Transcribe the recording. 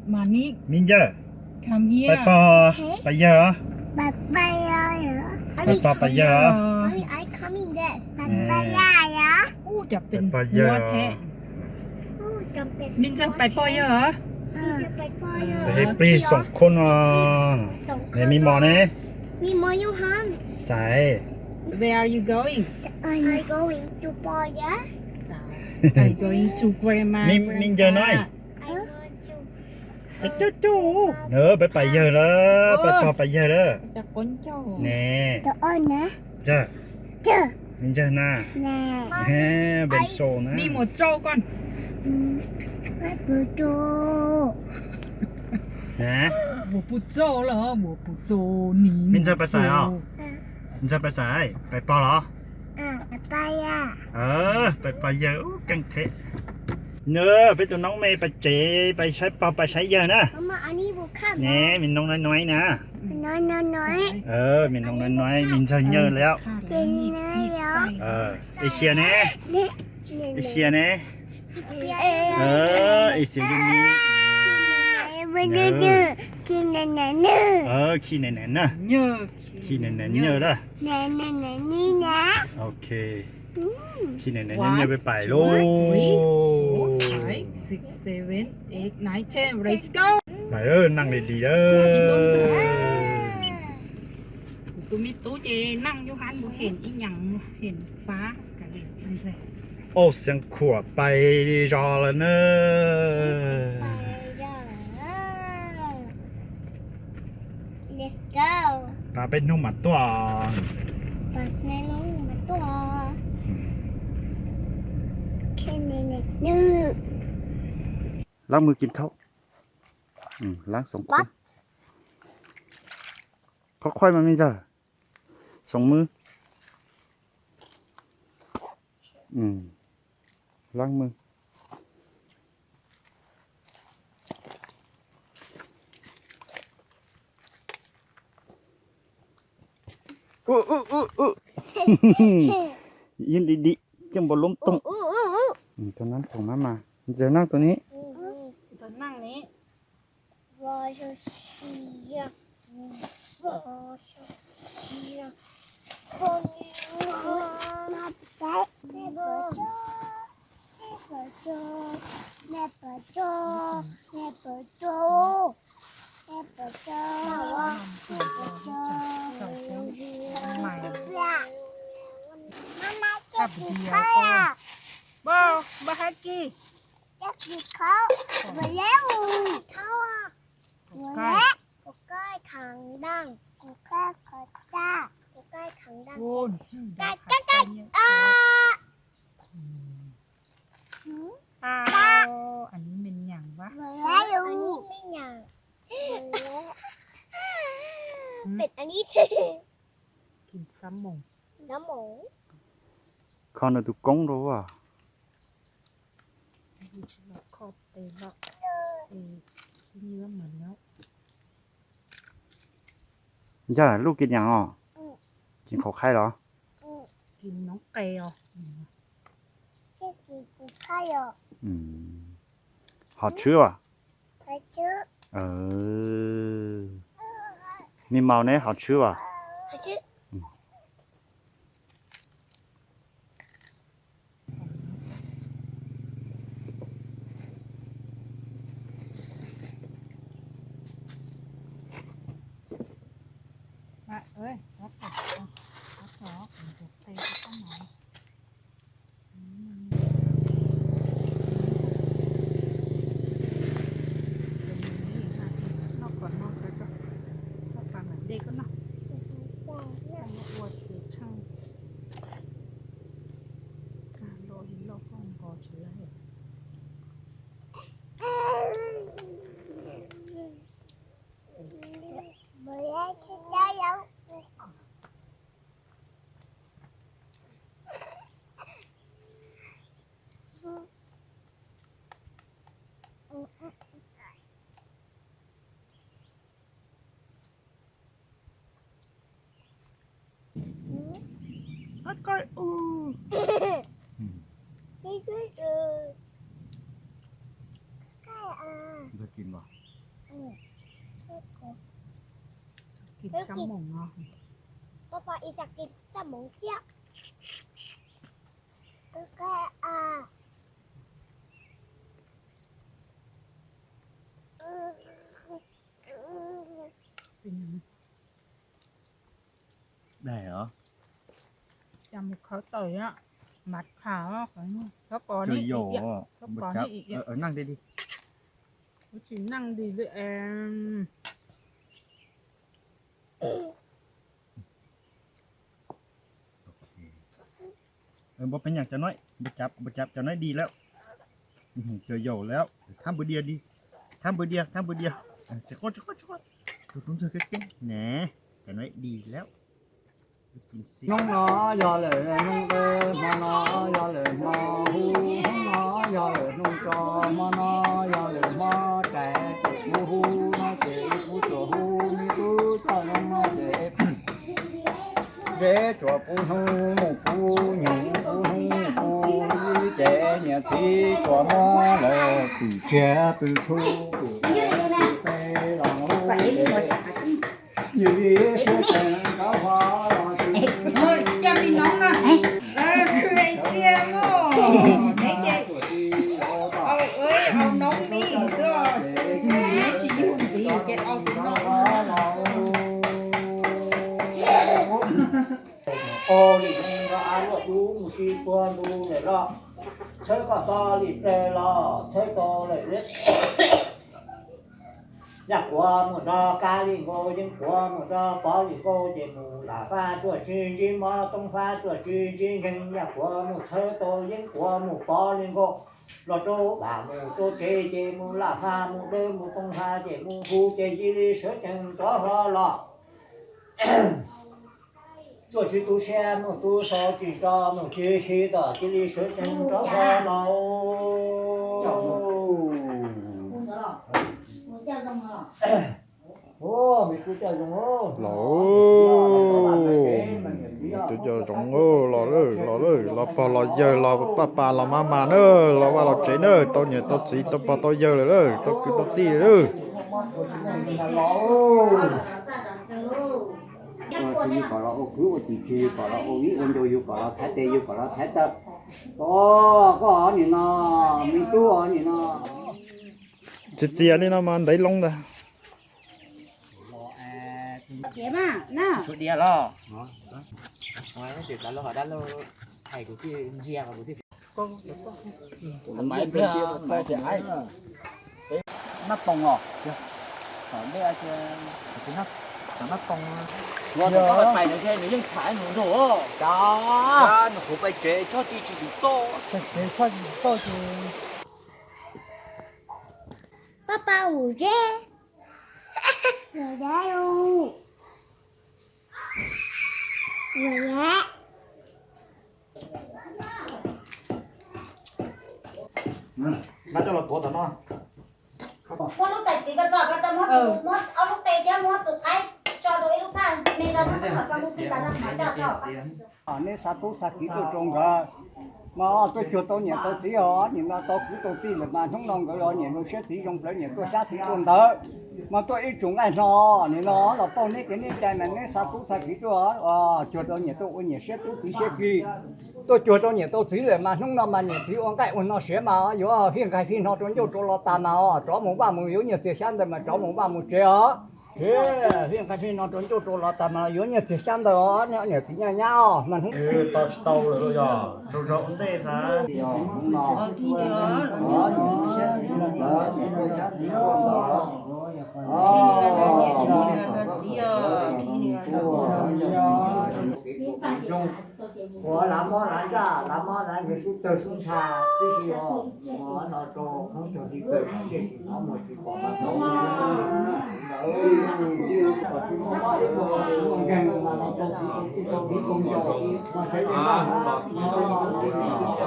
Manik, Min Ncawg, Come here. Pais pog pais yawg los? Pais pog pais yawg los? Ub, cov pes Pais pog yawg. Huab thiab. Min Ncawg pais pog yawg los? Pais plig xoom khub no. Ne, Me Mos ne? Xaiv. Where are you going? I'm going to pog yawg. I'm going to grandma, Min, Min Ncawg no. Grandpa. Peb pais yawg lawm, pais pog pais yawg lawm. Ne. Ncawg, Me Ncawg na. Peb sau na. Ni mus tsau koj. Na. Me Ncawg pais xaiv os? Me Ncawg pais xaiv, pais pog los? Pais pog yawg, keej thiab. Nws, peb tus noob me pais tsev, pais saib pog pais saib yawg na. Ne, Me Noob Nuaib Nuaib na. Me Noob Nuaib Nuaib, Me Ntxawg Nyawg lawm. Ib Xias ne? Ib Xias ne? Ib Xias Yus Ni. Khi ne ne na. Khi ne ne Nyawg lawm. Ok. Khi ne ne Nyawg, peb pais lauj. Pais, neej li li lawm. Kuv tus me tub ces neej yuj hab mus hem ib nyam, hem fab. Auj, Xeev Khuam pais zos lawm na. Pab peb hnub mam tuaj. Laab mws kis khaub. Laab xoom khuab. Qhuav qhuaib mas me ntxawg. Xoom mws. Laab mws. Yeej dim dim, coj npau lub toog. Tus nab toog mab mas, ntxawg neej tus ni. Npawg, npawg Hab Kis. Tau, ann ni me nyam vas. Pem ann ni. Kis xab moos. Kho nws tus koob rau as. Kho tes los, tes khib nyiab mas nyob. Ncaj lub kis nyam os. Kis qhaub qhaib los? Kis noob qes os. Hov tshwb as? Me maus neb hov tshwb as? Ntxawg kis mas. Kis xab moos no. Papa, ib xab kis xab moos thiab. Daig os. Coj mus khawb tawm, mas kha, khawb pos ne, khawb pos ne. Tsis neej di li. Npua peev yam cov no, npua cov no di lawm. Cov yaus lawm, thab npua dias di, thab npua dias, thab npua dias. Tus tub ntxawg keeb keeb ne, cov no di lawm. Hnub no yog lawm hnub, hmo no yog lawm hmo, hnub no yog lawm hnub tso, hmo no yog lawm hmo rais, kuv hu no ces kuv tsuas hu, me tub coj zoo no ces zeb tsuas pub hnub, mus pub nyoog, pub hnub pub ib ces niam txiv tsuas muab lawv pwm tsiag pw txhu pwm pe los hu ces yus li siab tsees rov qhov los tsis. Coj me noob no, khwv xiab mog, neb ces au, au noob mi xwb, neb tsis yug ntxiv ces au tus no. Ua li neb nrog ab luaj dub mus sib puag ntu lawm los, txhawb koj tau li ple los txhawb tau lawm. Yaj Kuav mus nrog Kab Lis Nkauj, Yeeb Kuav mus nrog Pov Lis Nkauj, ces mus Laj Fab tuaj tsis ntsib mob, Tooj Fab tuaj tsis ntsib nkeeg. Yaj Kuav mus txhawb tau Yeeb Kuav mus Pov Lis Nkauj, los rau vam mus rau tsev, ces mus Laj Fab mus dawb mus Tooj Fab ces mus hu, ces cia li sawv tsees rov hlo los. Tuaj tsis tu siab mus tu so tsis tso mus tsis si tom, cia li sawv tsees rov hlo los. Ua me tub coj zoo. Los, me tub coj zoo, los lawm, los lawm, los pog los yawg, los paj pas los mab mas na, los vaj los tsev na, tau niam tau txiv tau pog tau yawg lawm, tau kwv tau tij lawm. Tsis yug kom los ua kwv ua tij, tsis yug kom los ua viv ua ncaus, yug kom los thaiv tes, yug kom los thaiv taw. Koj nim no, me tub nim no. Txias txias li no mas ntev loo ntag. Tshuav diav los? Dab laug, dab laug hais kuv thiaj ntsia, kuv thiaj. Mab Toog os, tom ntej, tom Mab Toog, nws pais nws yeej tham nws nraug os. Nws kuv pais tsev tshoj tsis tsis tus toj, tsev tshoj tsis tus toj ces. Paj pas ua zeb, ua zeb, ua zeb. Muab lub tais txiv ko tso, ko tso, muab ob lub tais thiab muab tus qaib tso rau ib lub phaj me rau, muab tau kom koj mus pw tas no mam coj tso. Neb xa tub xa kiv tuaj rau nkawd, mas tuaj cuag tau niam tau txiv os, nim no tau kwv tau tij lawm mas hnub no nkawd los niam zoo siab txiv zoo plawv, niam tuaj xyab txiv tuaj ntawv, mas tuaj ib tsoom nqaij hno, nim no los pauj neb kev neb cai mas neb xa tub xa kiv tuaj, cuag rau niam tuaj ua niam siab tub txiv siab kis. Tuaj cuag rau niam tau txiv lawm mas hnub no mas niam txiv ua nqaij ua hno siav mas yuav fij nqaij fij hno rau ncauj rau lo tas mas os, rov mus vaj mus yuav nyiaj txiag xyab ntawd mas rov mus vaj mus tsev os. Fij nqaij fij hno rau ncauj rau lo tas mas yuav nyiaj txiag xyab ntawd os, niam txiv nyaj nyab os mas hnub tau tsis tau lawm yog rau rau ntej xav. Ua lav mob lav ntsaj, lav mob lav ntsaj, sub tawg sub ntsha tib si os, ua no rau Hmoob cog tib tawg, tej tsis hnov muag tsis pom mas tau ntawd, kom tsis muaj mob ib muag nkeeg mas los tau txiv tau tij tau viv tau ncaus, mas sawv daws npaj hlo.